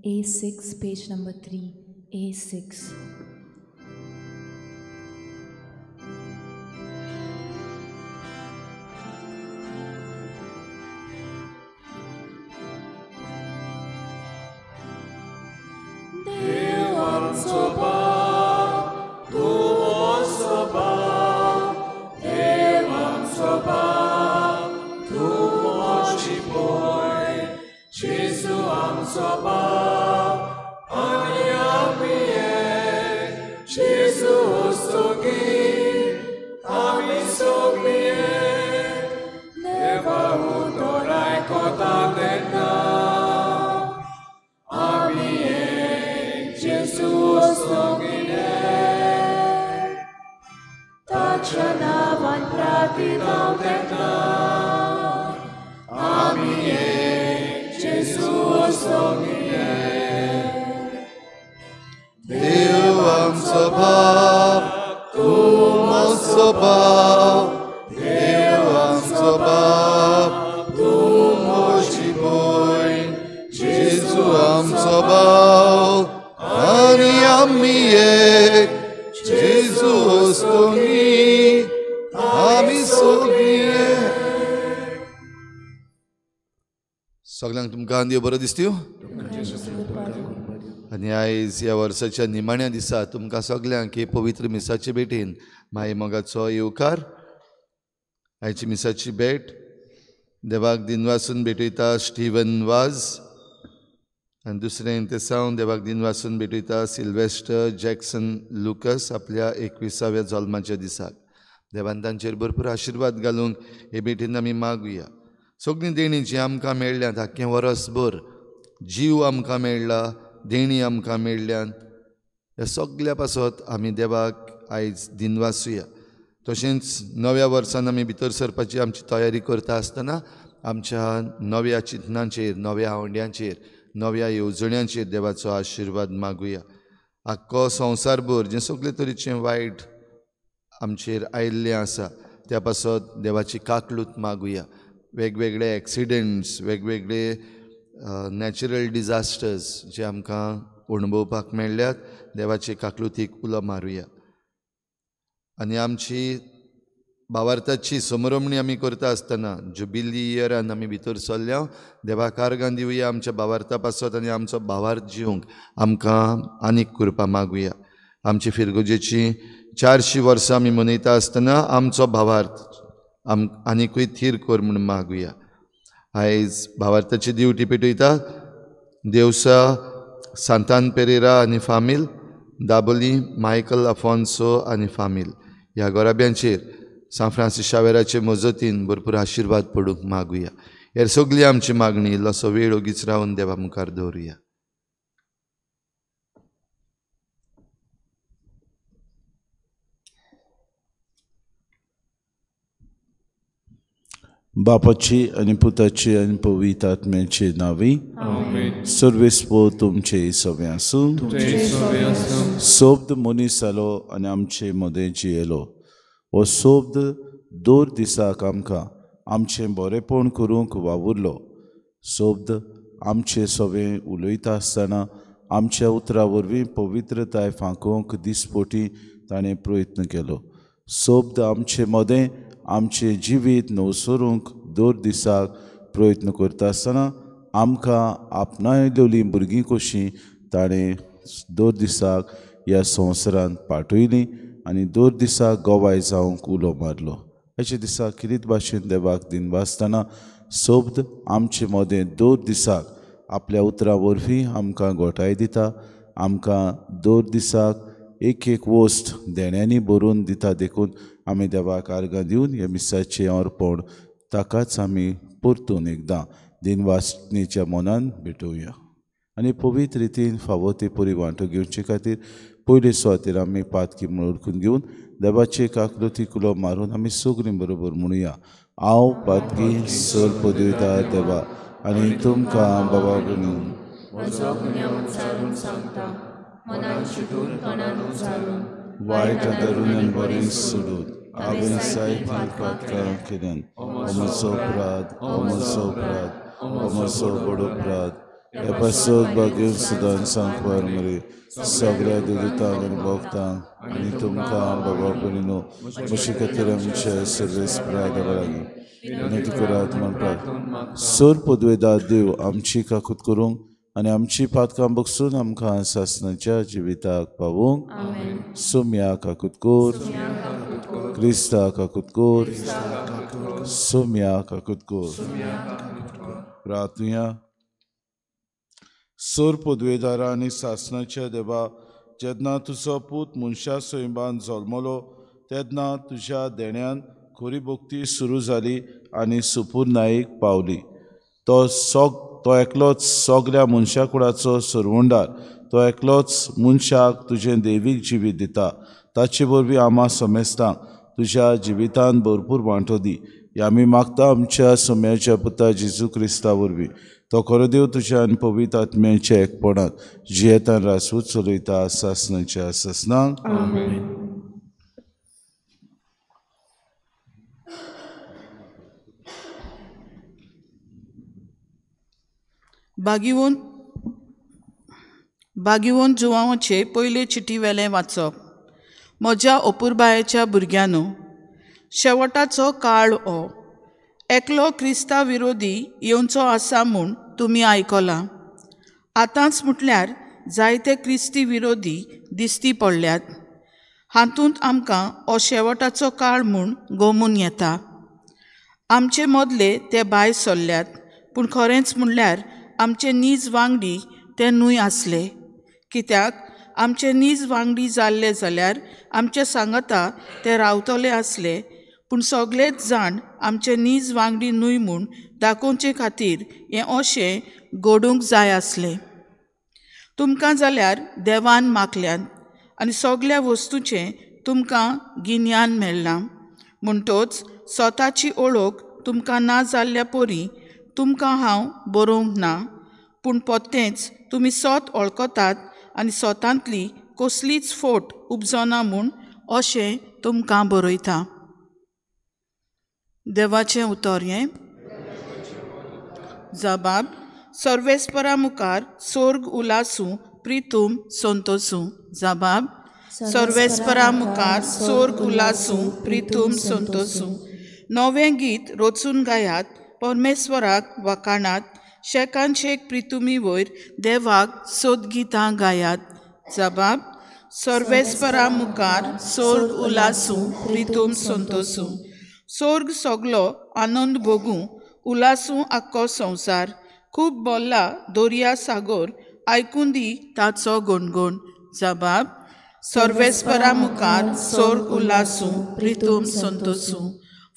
A6, page number 3, A6. सगळ्यांक तुमकां देव बरो दिसत्यो. आनी आयज ह्या वर्साच्या निमाण्या दिसा तुमकां सगल्यांक हे पवित्र मिसाचे भेटीन माई मोगाचो येवकार. आयची मिसाची भेट देवाक दिनवासून भेटयता स्टीवन वाज आनी दुसरें तेसांव देवाक दिनवासून भेटयता सिल्वेस्टर जॅक्सन लुकस आपल्या 21व्या जल्माच्या दिसाक. देवान तांचेर भरपूर आशिर्वाद घालूंक हे भेटीन आमी मागुया. सगळीं देणी जी आमकां मेळ्ळ्यांत आख्खें वरसभर जीव आमकां मेळ्ळा, देणी आमकां मेळ्ळ्यात, ह्या सगल्या पासत आमी देवाक आयज दिनवासुया. तशेंच नव्या वर्सान आमी भितर सरपाची आमची तयारी करता आसतना आमच्या नव्या चिंतनांचेर, नव्या आंवड्यांचेर, नव्या येवजण्यांचेर देवाचो आशिर्वाद मागुया. आख्खो संवसारभर जें सगळे तरेचें वायट आमचेर आयिल्लें आसा त्या पासत देवाची काकलूत मागुया. वेगवेगळे एक्सिडंट्स, वेगवेगळे नॅचरल डिझास्टर्स जे आमकां अणभवपाक मेळ्ळ्यात देवाचे काकलुतीक उलो मारुया. आनी आमची भावार्थाची समरमणी आमी करता आसतना जुबिली इयरान आमी भितर सरल्या देवाक आर्गां दिवया आमच्या भावार्था पासत आनी आमचो भावार्थ जिवंक आमकां आनीक कृपा मागुया. आमची फिरगोजेची 400 वर्सां आमी मनयता आसतना आमचो भावार्थ आनिकूय थीर कर म्हूण मागुया. आयज भावार्थाची दिवटी पेटयता देवसा सांतान पेरेरा आनी फामील, दाबोली मायकल अफोन्सो आनी फामील ह्या गोराब्यांचेर सांत फ्रांसीस शावेराचे मजतीन भरपूर आशिर्वाद पडूंक मागुया. हेर सगळी आमची मागणी इल्लोसो वेळ ओगीच रावन देवा मुखार दवरुया. बापाची आनी पुताची आनी पवित्र आत्म्याचे नांवी सर्वेस्पो तुमचे सवे आसूं. शब्द मनीस जालो आनी आमचे मदें जियेलो. हो शब्द दर दिसाक आमकां आमचें बरेपण करूंक वावुरलो. शब्द आमचे सवे उलयता आसतना आमच्या उतरां वरवीं पवित्रताय फांकोवंक दिसपोटी ताणें प्रयत्न केलो. शब्द आमचे मदें आमचें जिवीत नवसरूंक दर दिसाक प्रयत्न करता आसतना आमकां आपणायलेलीं भुरगीं कशीं ताणें दर दिसाक ह्या संवसारांत पाठयलीं आनी दर दिसाक गवाय जावंक उलो मारलो. हेच्या दिसा किरीत भाशेन देवाक दिनवासतना शब्द आमचे मदें दर दिसाक आपल्या उतरां वरवीं आमकां गोठाय दिता. आमकां दर दिसाक एक एक वस्त देण्यांनी भरून दिता. देखून आमी देवाक आर्गां दिवन ह्या मिसाचें अर्पण ताकाच आमी परतून एकदां दिनवासनेच्या मनान भेटोवया. आनी पवित्र रितीन फावो ते परी वांटो घेवचे खातीर पयले सुवातेर आमी पातकी म्हूण ओळखून घेवन देवाचे काकलुती कुलो मारून आमी सगळीं बरोबर म्हणुया. हांव पातकी सर पदविता देवा आनी तुमकां बाबा म्हणून वायट धरून बरें सोडून हांवें सायबीन पातकां केल्यान. हो म्हजो अपराध, हो म्हजो अपराध, हो म्हजो व्हड अपराध. हे पासत भाग्य सदां सांकवार मरे सगळ्या दुदितांक आनी भक्तांक आनी तुमकां बाबा भयणीनो म्हजे खातीर आमच्या सर्वेस्परा देवा लागीं विनंती करात म्हणपाक. सोर पदवेदार देव आमची काकूत करूंक आनी आमची पातकां बगसून आमकां सासणाच्या जिविताक पावूंक. सोम्या काकूत कोर, क्रिस्ता काकूत कोर, सोम्या काकूत कोर. प्रार्थुया. सोर पदवेदारा आनी सासणाच्या देवा, जेन्ना तुजो पूत मनशा सैमान जल्मलो तेन्ना तुज्या देण्यान खरी भक्ती सुरू जाली आनी सुपूर्णायेक पावली. तो एकलोच सगल्या मनशा कुळाचो सरवंडार, तो एकलोच मनशाक तुजें दैवीक जिवीत दिता. ताचे वरवीं आमा समेस्तांक तुज्या जिवितान भरपूर वांटो दी. हे आमी मागता आमच्या सोम्याच्या पुता जेजू क्रिस्ता वरवीं. तो खरो देव तुज्या आनी पवित्र आत्म्याच्या एकपणांत जियेतान रासवूच चलयता सासणाच्या सासणाक. बागिवोन जुवांचे पयले चिटी वेलें वाचप. म्हज्या अपुरबायेच्या भुरग्यांनो, शेवटाचो काळ हो. एकलो क्रिस्ता विरोधी येवचो आसा म्हूण तुमी आयकलां. आतांच म्हटल्यार जायते क्रिस्ती विरोधी दिसती पडल्यात. हातूंत आमकां हो शेवटाचो काळ म्हूण गोमून येता. आमचे मदले ते भायर सरल्यात, पूण खरेंच म्हणल्यार आमचे नीज वांगडी ते न्हय आसले. कित्याक आमचे नीज वांगडी जाल्ले जाल्यार आमचे सांगता ते रावतले आसले, पूण सगळेच जाण आमचे नीज वांगडी न्हय म्हूण दाखोवचे खातीर हें अशें घडूंक जाय आसलें. तुमकां जाल्यार देवान मागल्यात आनी सगल्या वस्तूचें तुमकां गिन्यान मेळ्ळां. म्हणटोच स्वताची ओळख तुमकां ना जाल्ल्या परी तुमकां हांव बरोवंक ना, पूण पोत्तेंच तुमी सोत वळखतात आनी सोतांतली कसलीच फोट उपजना म्हूण अशें तुमकां बरयता. देवाचें उतर हें. जबाब. सर्वेस्परा मुखार सोर्ग उलासूं प्रितूम संतोसूं. जबाब. सर्वेस्परा मुखार सोर्ग उलासूं प्रितूम संतोसूं. नवें गीत रचून गायात, परमेश्वराक वाखाणात, शेकान शेक प्रितुमी वयर देवाक सोदगितां गायात. जबाब. सर्वेस्परा मुखार सोर्ग उलासूं प्रितूम संतोसूं. सोर्ग सगलो आनंद भोगूं, उलासूं आख्खो संवसार. खूब बोल्ला दर्या सागोर, आयकून दी ताचो गणगण. जबाब. सर्वेस्परा मुखार सोर्ग उलासूं प्रितूम संतोसूं.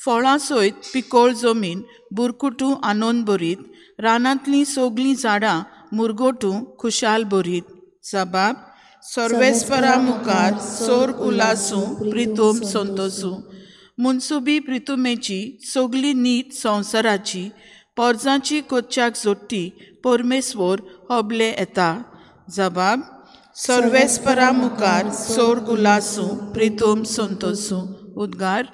फळां सयत पिकोळ जमीन बुरकुटू आनंद भरीत, रानांतलीं सगलीं झाडां मुरगोटू खुशाल भरीत. जबाब. सर्वेस्परा मुखार सोर्ग उलासूं प्रितूम संतोसूं. मुनसुबी प्रितुमेची सगली नीत संवसाराची, पोरजांची कोच्च्याक जोडटी परमेश्वर होबले येता. जबाब. सर्वेस्परा मुखार सोर्ग उलासूं प्रितूम संतोसूं. उद्गार.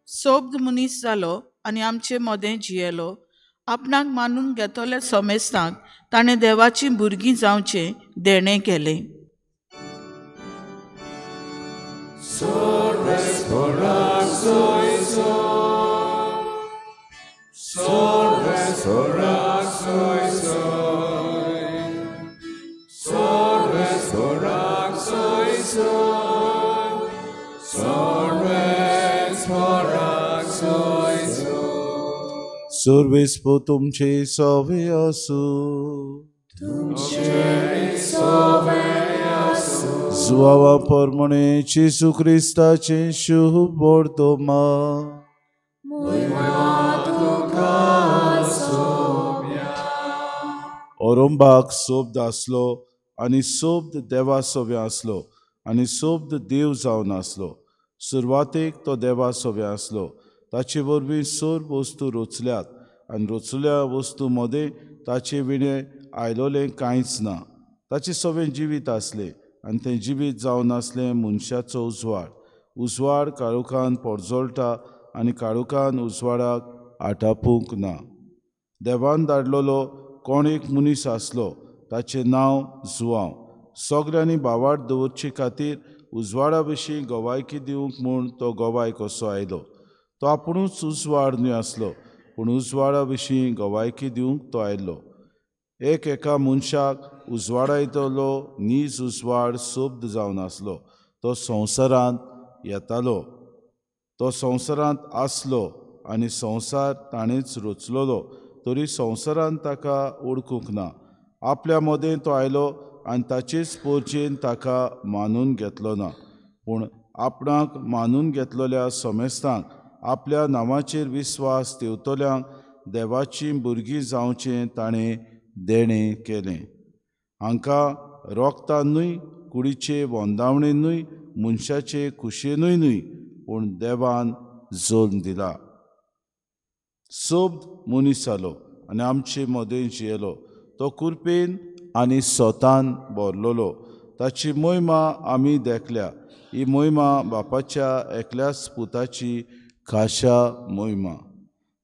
सोब्द मनीस जालो आनी आमचे मदें जियेलो. आपणाक मानून घेतले समेस्तांक ताणें देवाचीं भुरगीं जावचें देणें केलें. सर्वेस्पर तुमचे सवे आसूं. जुवावा परमणे जेजू क्रिस्ताचें शुभ वर्तमा. औरंबाक सोब्द आसलो आनी सोब्द देवा सोव्या आसलो. आनी सोब्द देव जावन आसलो. सुरवातेक तो देवा सोबे आसलो. ताचे वरवीं सर्व वस्तू रचल्यात आनी रचल्या वस्तू मदें ताचे विणें आयलोलें कांयच ना. ताचें सगळें जिवीत आसलें आनी तें जिवीत जावन आसलें मनशाचो उजवाड. उजवाड काळोखान पोरजोळटा आनी काळोखान उजवाडाक आटापूंक ना. देवान धाडलेलो कोण एक मनीस आसलो, ताचें नांव जुआंव. सगल्यांनी भावार्थ दवरचे खातीर उजवाडा विशीं गवायकी दिवंक म्हूण तो गवाय कसो आयलो. तो आपुणूच उजवाड न्हय आसलो, पूण उजवाडा विशीं गवायकी दिवंक तो आयलो. एक एका मनशाक उजवाडा येतलो नीज उजवाड सोब्द जावन आसलो. तो संवसारांत येतालो, तो संवसारांत आसलो आनी संवसार ताणेंच रचलोलो, तरी संवसारान ताका वळखूंक ना. आपल्या मदें तो आयलो आनी ताचेच पोरचेन ताका मानून घेतलो ना. पूण आपणाक मानून घेतलेल्या समेस्तांक, आपल्या नांवाचेर विस्वास ठेवतल्यांक देवाचीं भुरगीं जावचें ताणें देणें केलें. हांकां रोगतान न्हय, कुडीचे वंदावणेन न्हय, मनशाचे खुशेनूय न्हय, पूण देवान जल्म दिला. सोब्द मनीस जालो आनी आमचे मदें जियेलो. तो कुरपेन आनी सोतान भरलोलो. ताची मोहिमा आमी देखल्या. ही मोहिमा बापाच्या एकल्याच पुताची खाशा मोहिमा.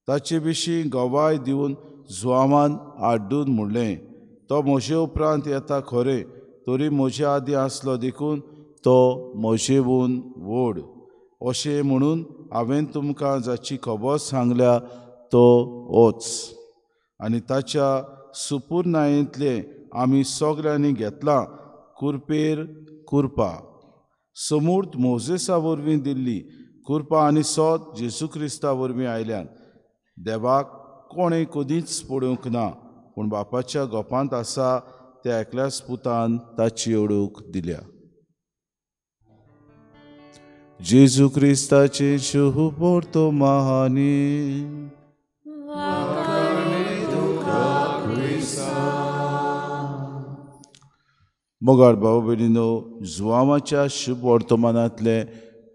ताचे विशीं गवाय दिवन जुआवान आड्डून म्हणलें, तो म्हजे उपरांत येता खरें, तरी म्हजे आदीं आसलो देखून तो म्हजेहून व्हड. अशें म्हणून हांवें तुमकां जाची खबर सांगल्या तो होच. आनी ताच्या सुपुर्नायेंतलें आमी सगल्यांनी घेतलां कुरपेर कुरपा. समूर्त मोजेसा वरवीं दिल्ली कुरपा आनी सोत जेजू क्रिस्ता वरवीं आयल्यान. देवाक कोणें कदींच पळोवंक ना, पूण बापाच्या गोपांत आसा त्या एकल्याच पुतान ताची ओळख दिल्या. जेजू क्रिस्ताचे शुभ वर्तमानी. मोगाळ भाव भयणीनो, जुआवाच्या शुभ वर्तमानांतलें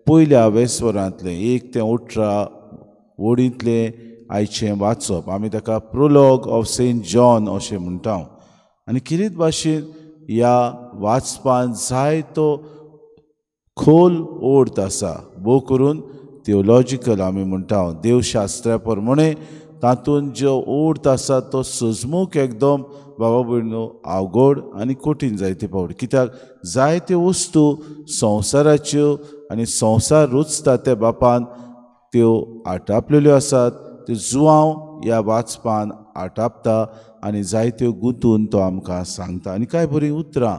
पयल्या वेस्वरांतलें 1 ते 18 वडींतलें आयचें वाचप आमी ताका प्रोलॉग ऑफ सेंट जॉन अशें म्हणटा. आनी किरीत भाशेन ह्या वाचपान जायतो खोल अर्थ आसा, भोव करून थियोलॉजिकल आमी म्हणटा, देवशास्त्रा प्रमाणे तातूंत जो अर्थ आसा तो सजमूक एकदम बाबा भयणीनो अवघड आनी कठीण जायते फावट. कित्याक जायत्यो वस्तू संवसाराच्यो आनी संवसार रुचता त्या बापान त्यो आटापलेल्यो आसात. त्यो जुआंव ह्या वाचपान आटापता आनी जायत्यो गुंतून तो आमकां सांगता. आनी कांय बरीं उतरां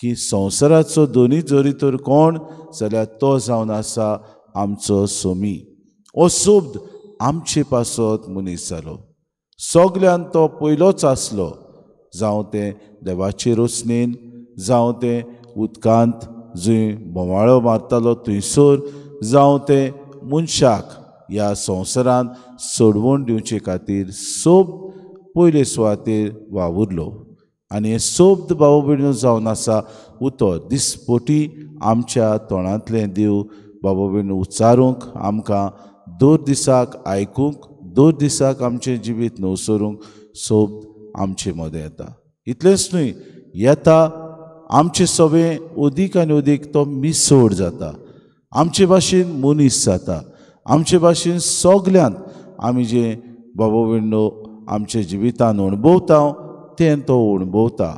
की संवसाराचो दोनी जरी तर कोण जाल्यार तो जावन आसा आमचो सोमी. हो शब्द आमचे पासत मनीस जालो. सगल्यान तो पयलोच आसलो, जावं तें देवाचे रोसणेन, जावं तें उदकांत जंय बोवाळो मारतालो थंयसर, जावं तें मनशाक ह्या संवसारांत सोडवण दिवचे खातीर सोब पयले सुवातेर वावुरलो. आनी हें सोब्द भाव भयणीनो जावन आसा उतर दिसपटी आमच्या तोंडांतलें देव बाबा भयणीनो उच्चारूंक, आमकां दर दिसाक आयकूंक, दर दिसाक आमचें जिवीत नवसरूंक सोब्द आमचे मदें येता. इतलेंच न्हय, येता आमचे सगळें अदीक आनी अदीक तो मिसोड जाता, आमचे भाशेन मनीस जाता, आमचे भाशेन सगल्यांत आमी जें बाबा भयणीनो आमच्या जिवितान अणभवता तें तो अणभवता.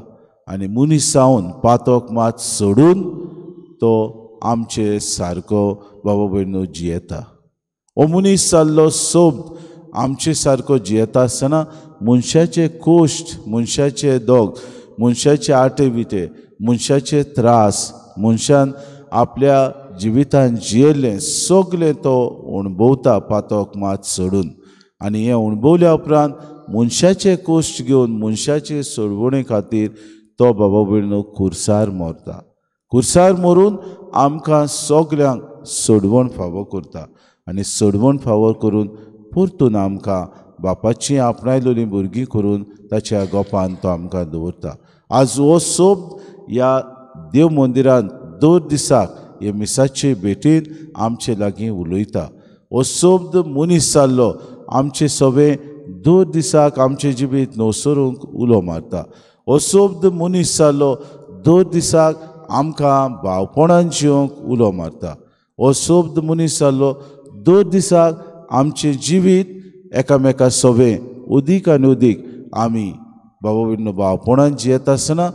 आनी मनीस जावन पातक मात सोडून तो आमचे सारको बाबा भयणीनो जियेता. हो मनीस जाल्लो सोब्द आमचे सारको जियेता आसतना मनशाचे कोश्ट, मनशाचे दोग, मनशाचे आटे विटे, मनशाचे त्रास, मनशान आपल्या जिवितान जियेल्लें सगलें तो अणभवता पातक मात सोडून. आनी हें अणभवल्या उपरांत मनशाचे कोश्ट घेवन मनशाचे सोडवणे खातीर तो बाबा भयणीनो खुर्सार मरता. खुर्सार मरून आमकां सगल्यांक सोडवण फावो करता आनी सोडवण फावो करून परतून आमकां बापाची आपणायलेलीं भुरगीं करून ताच्या गोपान तो आमकां दवरता. आज हो सोब ह्या देव मंदिरांत दर दिसाक हे मिसाचे भेटीन आमचे लागीं उलयता. हो शब्द मनीस जाल्लो आमचे सवे दर दिसाक आमचे जिवीत नवसरूंक उलो मारता. हो शब्द मनीस जाल्लो दर दिसाक आमकां भावपणान जिवंक उलो मारता. हो शब्द मनीस जाल्लो दर दिसाक आमचें जिवीत एकामेका सवे उदीक आनी उदीक आमी बाबा भयणीनो भावपणान जियेता आसतना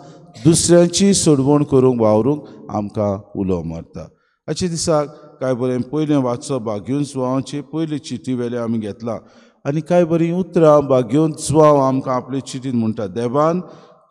दुसऱ्यांची सोडवण करूंक वावरूंक आमकां उलो मारता. अशे दिसाक कांय बरें पयलें वाचप बागेवन जुवांवाचे पयले चिटी वेले आमी घेतला आनी कांय बरीं उतरां बागेवन जुवांव आमकां आपले चिटीन म्हणटा, देवान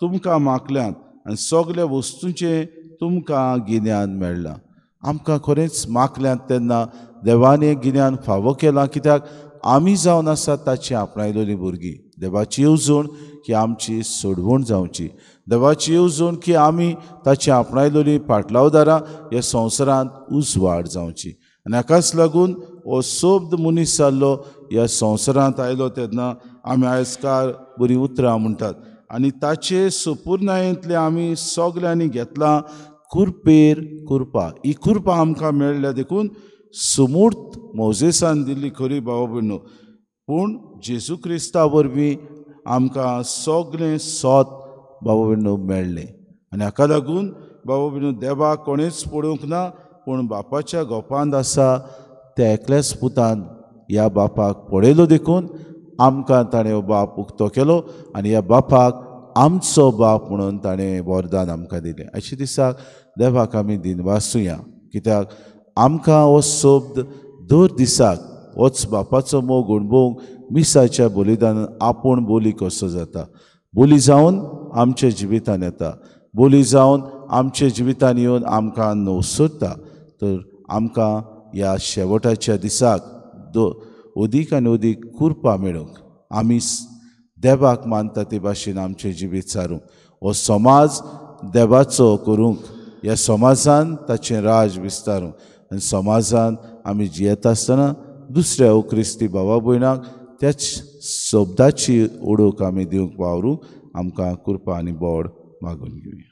तुमकां मागल्यांत आनी सगल्या वस्तूंचें तुमकां गिन्यान मेळ्ळां. आमकां खरेंच मागल्यांत तेन्ना देवान हें गिन्यान फावो केलां, कित्याक आमी जावन आसात ताची आपणायलेली भुरगीं. देवाची येवजण की आमची सोडवण जावची, देवाची येवजण की आमी ताची आपणायलेली पाटलावदारां ह्या संवसारांत उजवाड जावची. आनी हाकाच लागून हो शब्द मनीस जाल्लो ह्या संवसारांत आयलो तेन्ना आमी आयजकाल बरीं उतरां म्हणटात आनी ताचे सुपुर्नायेंतलें आमी सगल्यांनी घेतलां कुरपेर कुरपा. ही कुरपा आमकां मेळ्ळ्या देखून सुमूर्त मोजेसान दिल्ली खरी भाव भयणो, पूण जेजू क्रिस्ता वरवीं आमकां सगळें सोत बाबा भयणो मेळ्ळें. आनी हाका लागून बाबा भयणो देवाक कोणेच पळोवंक ना, पूण बापाच्या गोपांत आसा त्या एकल्याच पुतान ह्या बापाक पळयलो देखून आमकां ताणें हो बाप उक्तो केलो आनी ह्या बापाक आमचो बाप म्हणून ताणें वरदान आमकां दिलें. अशे दिसाक देवाक आमी दिनवासुया, कित्याक आमकां हो शब्द दर दिसाक होच बापाचो मोग अणभवूंक मिसाच्या बलिदानान आपूण बोली कसो जाता, बोली जावन आमच्या जिवितान येता, बोली जावन आमच्या जिवितान येवन आमकां नवसरता. तर आमकां ह्या शेवटाच्या दिसाक अदीक आनी अदीक कुरपा मेळूंक आमी देवाक मानता ते भाशेन आमचें जिवीत सारूंक, हो समाज देवाचो करूंक, ह्या समाजान ताचें राज विस्तारूंक आनी समाजान आमी जियेता आसतना दुसऱ्या ओ क्रिस्ती भावा भयणाक त्याच शब्दाची ओळख आमी दिवंक वावरूंक आमकां कृपा आनी बोड मागून घेवया.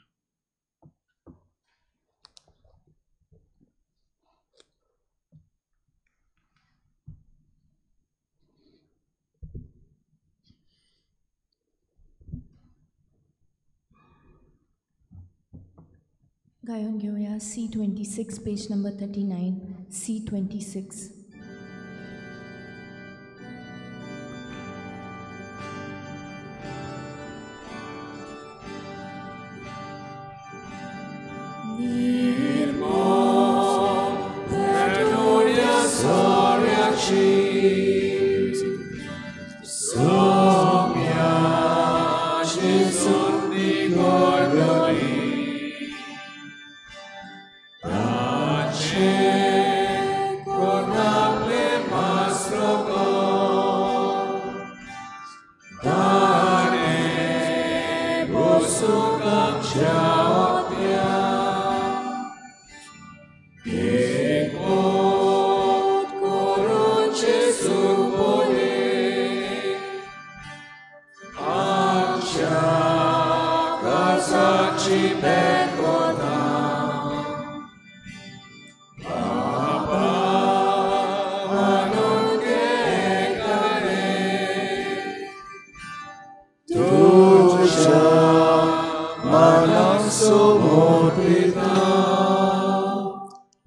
गायन घेऊया C26 page number 39 C26.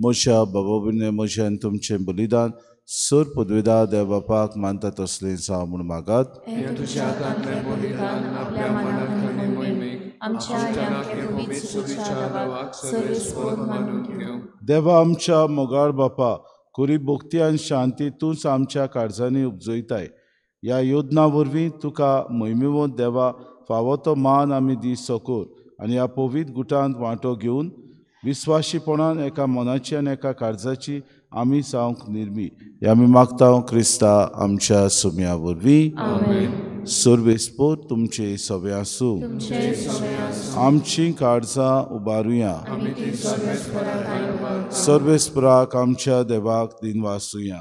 म्हज्या बाबा भयणीनो, म्हजें आनी तुमचें बलिदान सर पदवेदा देव बापाक मानता तसलें जावं म्हूण मागात. देवा आमच्या मोगाळ बापा, खरी भक्ती आनी शांती तूंच आमच्या काळजांनी उपजयताय. ह्या योजना वरवीं तुका महिमेवंत देवा फावो तो मान आमी दी सकोर आनी ह्या पवित्र गुटांत वांटो घेवन विस्वाशीपणान एका मनाची आनी एका काळजाची आमी जावंक निर्मी. हे आमी मागता क्रिस्ता आमच्या सुम्या वरवीं. सर्वेस्पोर तुमचे सवे आसूं. आमची काळजां उबारुया. सर्वेस्पराक आमच्या देवाक दिनवासुया.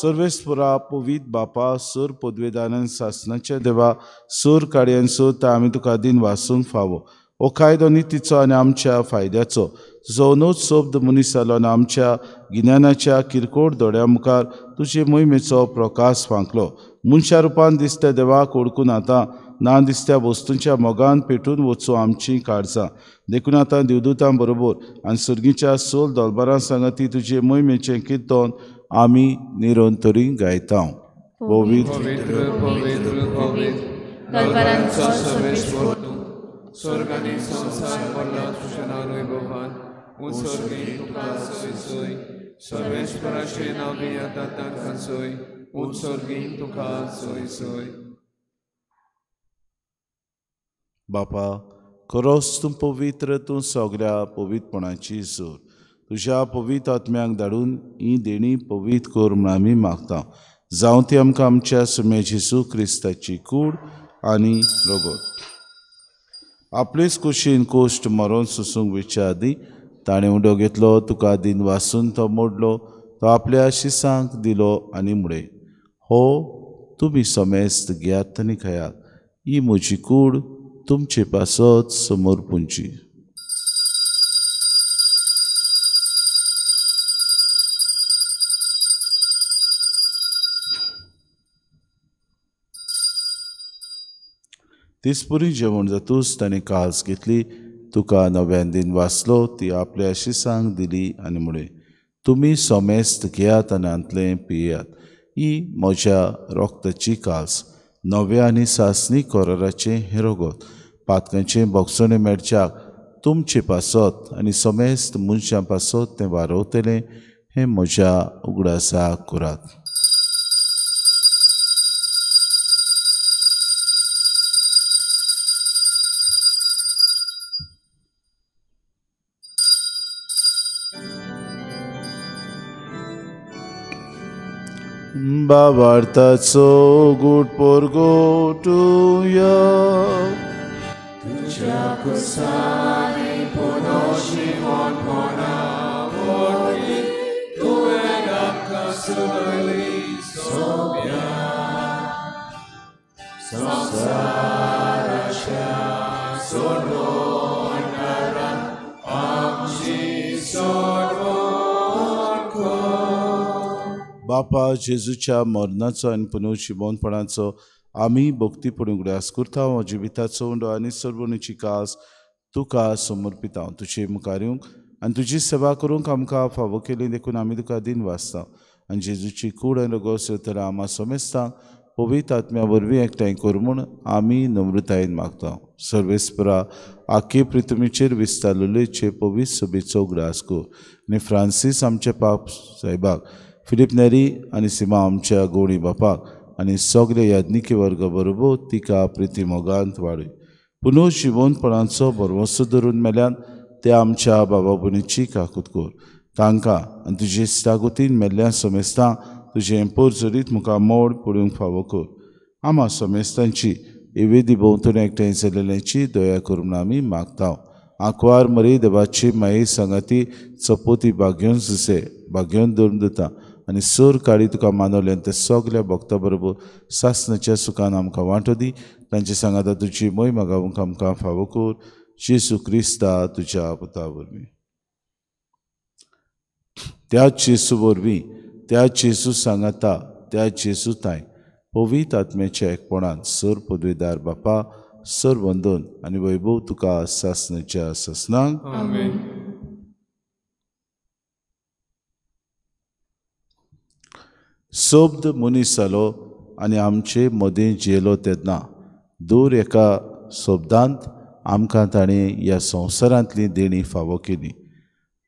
सर्वेस्परा पवित्र बापा, सर पदवेदान सासनाच्या देवा, सर काडयान सोदता आमी तुका दिनवासूंक फावो. हो कायदो नितीचो आनी आमच्या फायद्याचो। तुजो अनूच शब्द मनीस जालो आनी आमच्या गिन्यानाच्या किरकोळ दोळ्या मुखार तुजे मोहिमेचो प्रकाश फांकलो। मनशा रुपान दिसत्या देवाक ओळखून आतां ना दिसत्या वस्तूंच्या मोगान पेटून वचूं आमची काळजां। देखून आतां देवदूतां बरोबर आनी सर्गीच्या सोल दलबारां सांगाती तुजे मोहिमेचें कीर्तन आमी निरंतरी गायता। पवित्र पवित्र पवित्र पवित्र दलबारांचो सर्वेश्वर तूं, स्वर्ग आनी संवसार भरला तुज्या नांवान भगवान। उत्सर्गी तुका सोय सोय, सर्वेश्वराचें नांव घेयात तांकां सोय, उत्सर्गी तुका सोय सोय। बापा खरोच तूं पवित्र, तूं सगळ्या पवित्रपणाची जोर। तुज्या पवित्र आत्म्यांक धाडून ही देणी पवित्र कर म्हूण आमी मागता। जावं ती आमकां आमच्या सुम्या जेजू क्रिस्ताची कूड आनी रगत। आपलेच कुशीन कोश्ट मरोन सोसूंक वचच्या आदीं ताणें उडो घेतलो, तुका दिन वासून तो मोडलो, तो आपल्या शिसांक दिलो आनी म्हळें, हो तुमी समेस्त घेयात आनी खायात, ही म्हजी कूड तुमचे पासत समर्पूंची। तेचपरी जेवण जातूच ताणें कास घेतली, तुका नव्यान दिन वाचलो, ती आपल्या शिसांक दिली आनी म्हळें, तुमी समेस्त घेयात आनी हांतलें पियात, ही म्हज्या रोगताची कास, नव्या आनी सासणी कराराचें हें रगत, पातकांचें भोगसणें मेळच्याक तुमचे पासत आनी समेस्त मनशां पासत तें वारवतलें, हें म्हज्या उगडासाक करात। बाबार्थाचो गूट पोरगोटुया, तुज्या कुसांनी पुनर्जिवनपणा वरवीं तुवें आमकां सुरयली सोब्या। संवसाराच्या सोडवणारा आमची सोडवण कर। बापा जेजूच्या मरणाचो आनी पुनर्जिवनपणाचो आमी भक्तीपणी उगडास करता। जिविताचो उंडो आनी सर्वणीची कास तुका समर्पिता। तुजे मुखार येवंक आनी तुजी सेवा करूंक आमकां फावो केली देखून आमी तुका दिन वाचता। आनी जेजूची कूड आनी रगत सोदतना आमा समेस्तांक पवित्र आत्म्या वरवीं एकठांय कर म्हूण आमी नम्रतायेन मागता। सर्वेस्परा आखे पृथ्वीचेर विस्तारलेले पवित्र सभेचो उगडास कर आनी फ्रांसीस आमच्या पाप साहेबाक, फिलीप नेरी आनी सीमा आमच्या गोणी बापाक आनी सगळे याज्ञिकी वर्ग बरोबर तिका प्रिती मोगांत वाडय। पुनर्जिवनपणाचो भरवंसो धरून मेल्यान ते आमच्या बाबा भयणीची काकूत कर। तांकां आनी तुजे इश्टागतीन मेल्ल्या समेस्तांक तुजें पोरजरीत मुखार मोड पडूंक फावो कर। आमा समेस्तांची एवेदी भोंवतणी एकठांय जाल्ल्यांची दया कर म्हूण आमी मागता। आंकवार मरी देवाची माये सांगाती चपोती भाग्योन सुसे भाग्योन धरून दिता आनी सोर काळी तुका मानवलें ते सगल्या भक्ता बरोबर सासणाच्या सुखान आमकां वांटो दी। तांचे सांगाता तुजी मोहिमा गावूंक आमकां फावो कर। जेजू क्रिस्ता तुज्या पुता वरवीं, त्याच जेजू वरवीं, त्याच जेजू सांगाता, त्याच जेजू ताय पवित्र आत्म्याच्या एकपणान सर पदवीदार बापा सर वंदन आनी वैभव तुका सासणाच्या सासणाक। आमेन। शब्द मनीस जालो आनी आमचे मदीं जियेलो तेन्ना दूर एका शब्दांत आमकां ताणें ह्या संवसारांतली देणी फावो केली।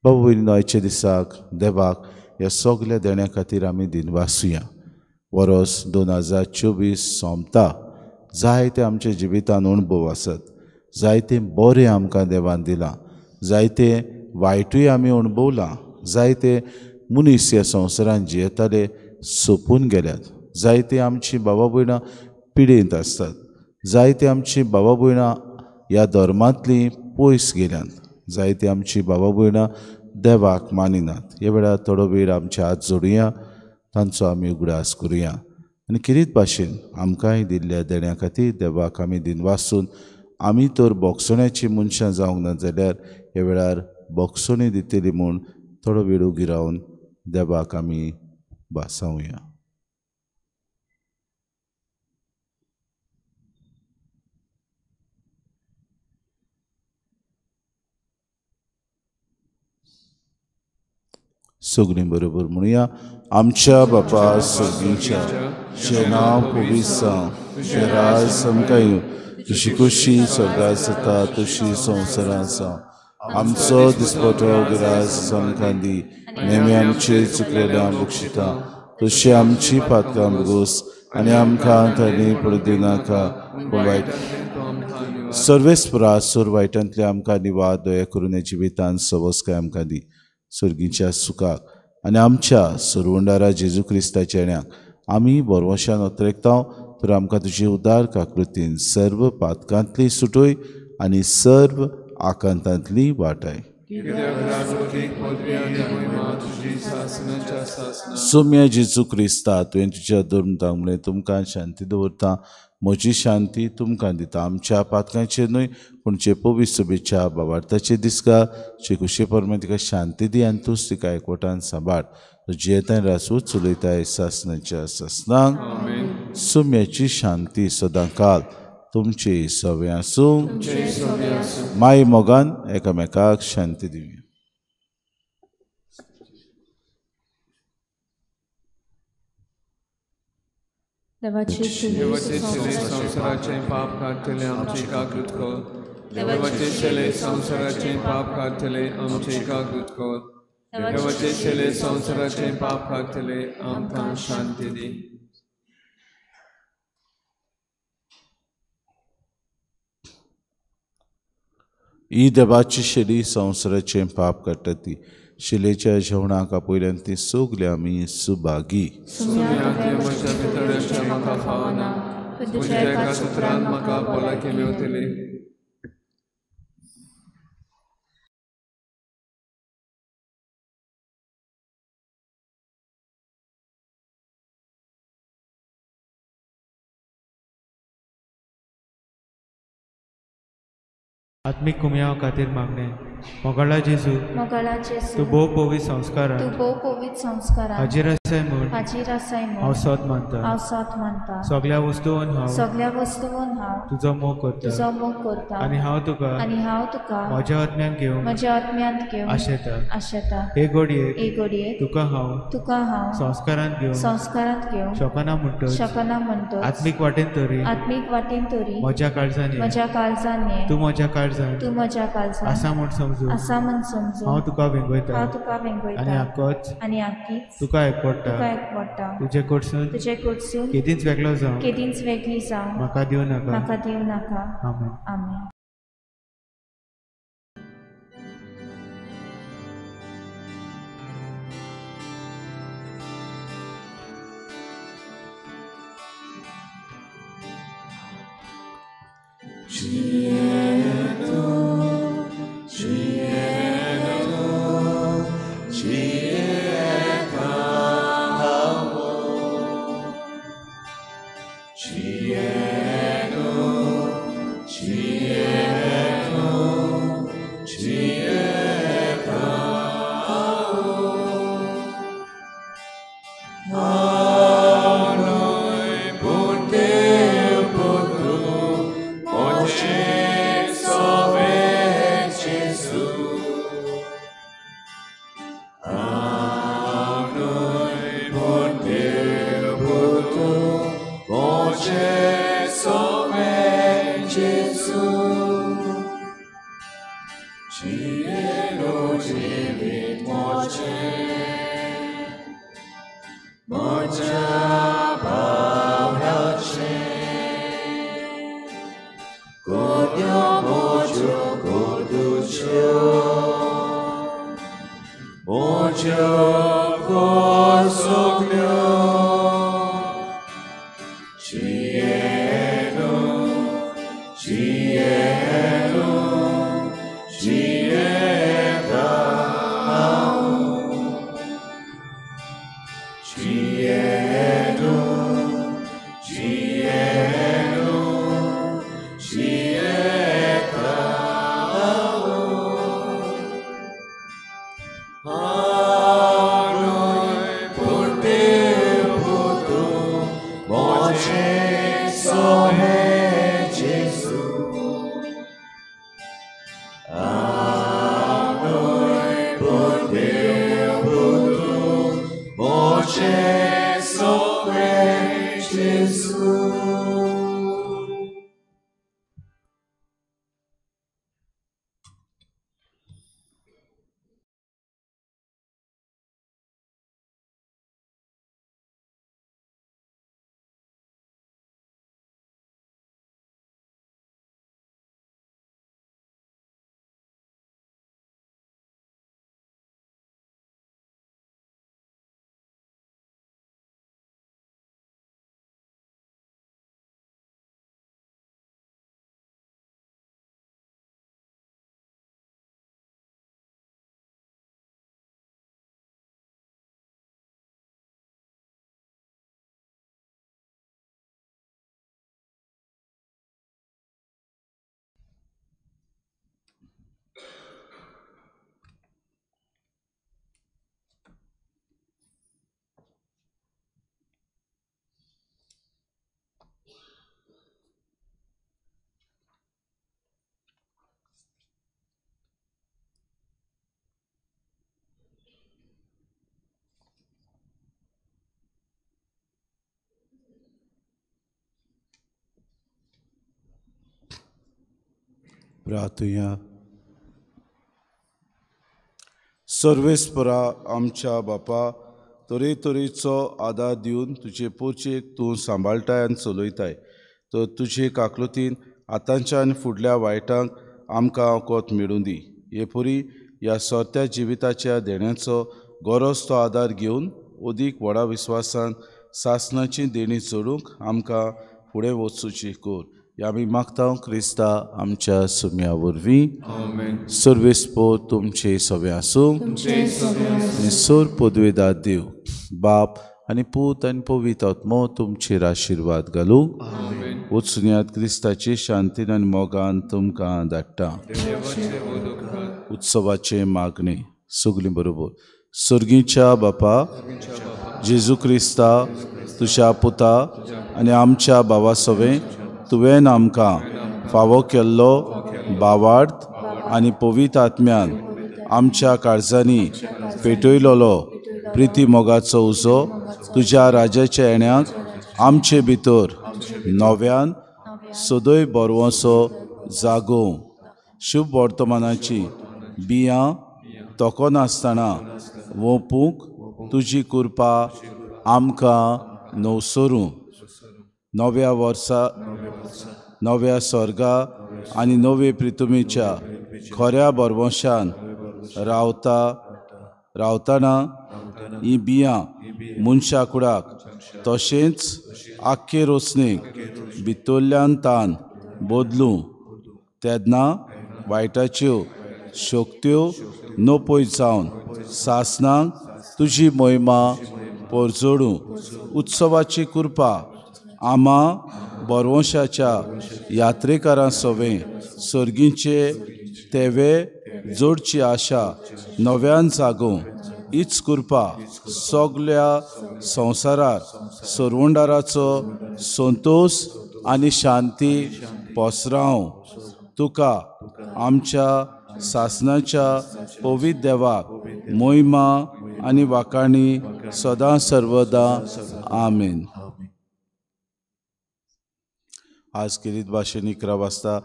बाबू भयणीनो, आयच्या दिसाक देवाक ह्या सगल्या देण्या खातीर आमी दिनवासुया। वरोस 2024 सोंपता, जायते आमच्या जिवितान अणभव आसत, जायते बरें आमकां देवान दिलां, जायते वायटूय आमी अणभवलां, जायते मनीस ह्या संवसारान जियेताले सोंपून गेल्यात, जायते आमची बाबा भयणां पिडेंत आसतात, जायते आमची बाबा भयणां ह्या धर्मांतलीं पयस गेल्यात, जायते आमची बाबा भयणां देवाक मानिनात। ह्या वेळार थोडो वेळ आमचे हात जोडुया, तांचो आमी उगडास करुया आनी किरीत भाशेन आमकांय दिल्ल्या देण्या खातीर देवाक आमी दिनवासून आमी तर बोगसण्याची मनशां जावंक ना जाल्यार ह्या वेळार बोगसणी दितली म्हूण थोडो वेळ उगी रावन देवाक आमी भासावया. सगळीं बरोबर म्हणुया. आमच्या बापा सगळींच्या तुजें नांव पवित्र जावं, तुजें राज आमकां येवं, तुजी खोशी स्वर्गांत जाता तशी संवसारांत जावं. आमचो दिसपटो ग्रास आमकां दी, नेमी आमचे चुकलेल्या बक्षिता तशी आमची पातकां भोगोस आनी आमकां तांणी पडूं दिनाका पूण वायट सर्वेस्परा सोर वायटांतल्या आमकां निवाद दया करून जिवितान सवस्काय आमकां दी. सर्गीच्या सुखाक आनी आमच्या सरवंडारा जेजू क्रिस्ताच्या येण्याक आमी बरवशान अत्रेकता तर आमकां तुजी उदार काकृतीन सर्व पातकांतली सुटोय आनी सर्व आकांतांतली वाटाय. सोम्या जेजू क्रिस्ता तुवें तुज्या धर्मतांक म्हणलें तुमकां शांती दवरता, म्हजी शांती तुमकां दिता. आमच्या पातकांचेर न्हय पूण जे पवित्र सभेच्या बाबार्थाचे दिसका जे खुशे परमे तिका शांती दी आनी तूंच तिका एकवटान सांबाळ. जियेताय रासू चलयताय सासनाच्या सासनाक. सुम्याची शांती सदांकाल तुमचे सवे आसूं. माय मोगान एकामेकाक शांती दिवया. देवाचे शिले संवसाराचें पाप काडटले आमचे काकृत कर. देवाचे शिले संवसाराचें पाप काडटले आमचे काकृत कर. देवाचे शिले संवसाराचें पाप काडटले आमकां शांती दी. ही देवाची शेली संवसाराचें पाप काडटा ती शिलेच्या जेवणाक आपयल्यान ती सगळी आमी सुभागी. आत्मीक कुमयाव खातीर मागणें. मोगाळा जेजू, तूं भोव पवित्र संस्कारांत हाजीर आसाय म्हूण हांव सत मानता. सगळ्या वस्तून हांव तुजो मोग करता आनी हांव तुका म्हज्या आत्म्यांत घेवंक आशेता. हे घडयेक तुका हांव संस्कारांत घेवंक शकना म्हणटच आत्मीक वाटेन तरी म्हज्या काळजान ये, तूं म्हज्या काळजान आसा म्हूण समजू हांव तुका वेंगयता आनी आकीच तुका एकवटा. तुजे कडसून केदींच वेगळो जावं म्हाका दिवं नाका. आमेन. आमेन. Cielo, cielo, cielo. न्हय पूण देव तूं म्हजें सोबें जेजू. हांव न्हय पूण देव तूं म्हजें सोबें जेजू. प्रार्थुया. सर्वेस्परा आमच्या बापा, तरेतरेचो आदार दिवन तुजे पोचेक तूं सांबाळटाय आनी चलयताय, तर तुजे काकलुतीन आतांच्या आनी फुडल्या वायटांक आमकां वखद मेळूं दी. हे परी ह्या सोरत्या जिविताच्या देण्याचो गरज तो आदार घेवन अदीक व्हडा विस्वासान सासणाची देणी चडूंक आमकां फुडें वचूची कर. ह्या आमी मागता क्रिस्ता आमच्या सुम्या वरवीं. सर्वेस्पोर तुमचे सगळे आसूं. आनी सोर पदवेदार देव बाप आनी पूत आनी पवित्र आत्मो तुमचेर आशिर्वाद घालूं. वचुन्यात क्रिस्ताची शांतीन आनी मोगान तुमकां धाडटा. उत्सवाचे मागणे सगळीं बरोबर. सर्गीच्या बापा, जेजू क्रिस्ता तुज्या पुता आनी आमच्या भावा सवें तुवें आमकां फावो केल्लो बावार्थ आनी पवित्र आत्म्यान आमच्या काळजांनी पेटयलोलो प्रिती मोगाचो उजो तुज्या राजाच्या येण्याक आमचे भितर नव्यान सदय बरवसो जागो. शुभ वर्तमानाची बियां तोकोनासतना वोंपूंक तुजी कृपा आमकां नवसरूं. नव्या वर्सा नव्या स्वर्गा आनी नवे प्रितुमेच्या खऱ्या बरवशान रावता रावतना ही बियां मनशा कुडाक तशेंच आख्खे रोसणेक भितरल्यान तान बदलूं. तेन्ना वायटाच्यो शक्त्यो नपय जावन सासणाक तुजी मोहिमा परजोडूं. उत्सवाची कृपा आमा बरवंशाच्या यात्रेकारां सवें सर्गीचे तेवे जोडची आशा नव्यान जागोवं. हीच कृपा सगल्या संवसारार सरवंडाराचो संतोश आनी शांती पसरावं. तुका आमच्या सासणाच्या पवित्र देवाक मोहिमा आनी वाखाणी सदां सर्वदा. आमेन. आज केरीत भाशेन 11 वाजता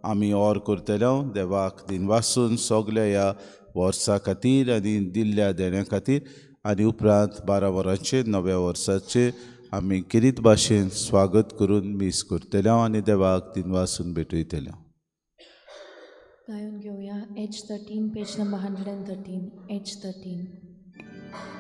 आमी ऑर करतले. देवाक दिनवासून सगल्या ह्या वर्सा खातीर आनी दिल्ल्या देण्या खातीर. आनी उपरांत 12 वरांचेर नव्या वर्साचेर आमी केरीत भाशेन स्वागत करून मीस करतले आनी देवाक दिनवासून भेटयतले. गायन घेवया H13 page number 113. H13. Thank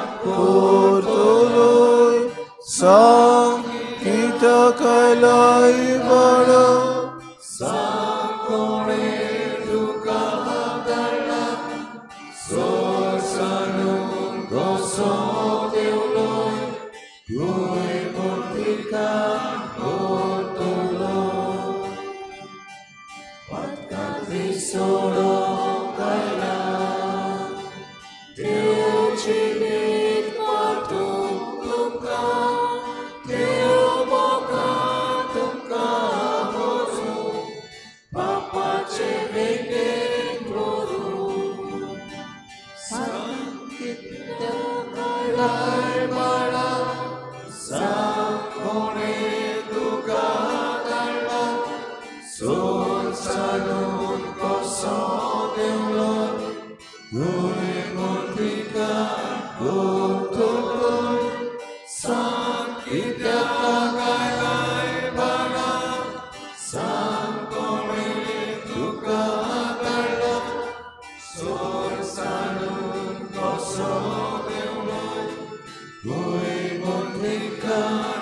you. काय बाळा सांग कोणें तुका धाडला सोर सारून कसो देंवलो खंय मोतिका गुंतलो सांग कित्याक आयलाय बाळा सांग कोणें तुका धाडला सोर सारून कसो देंवलो खंय मोतिका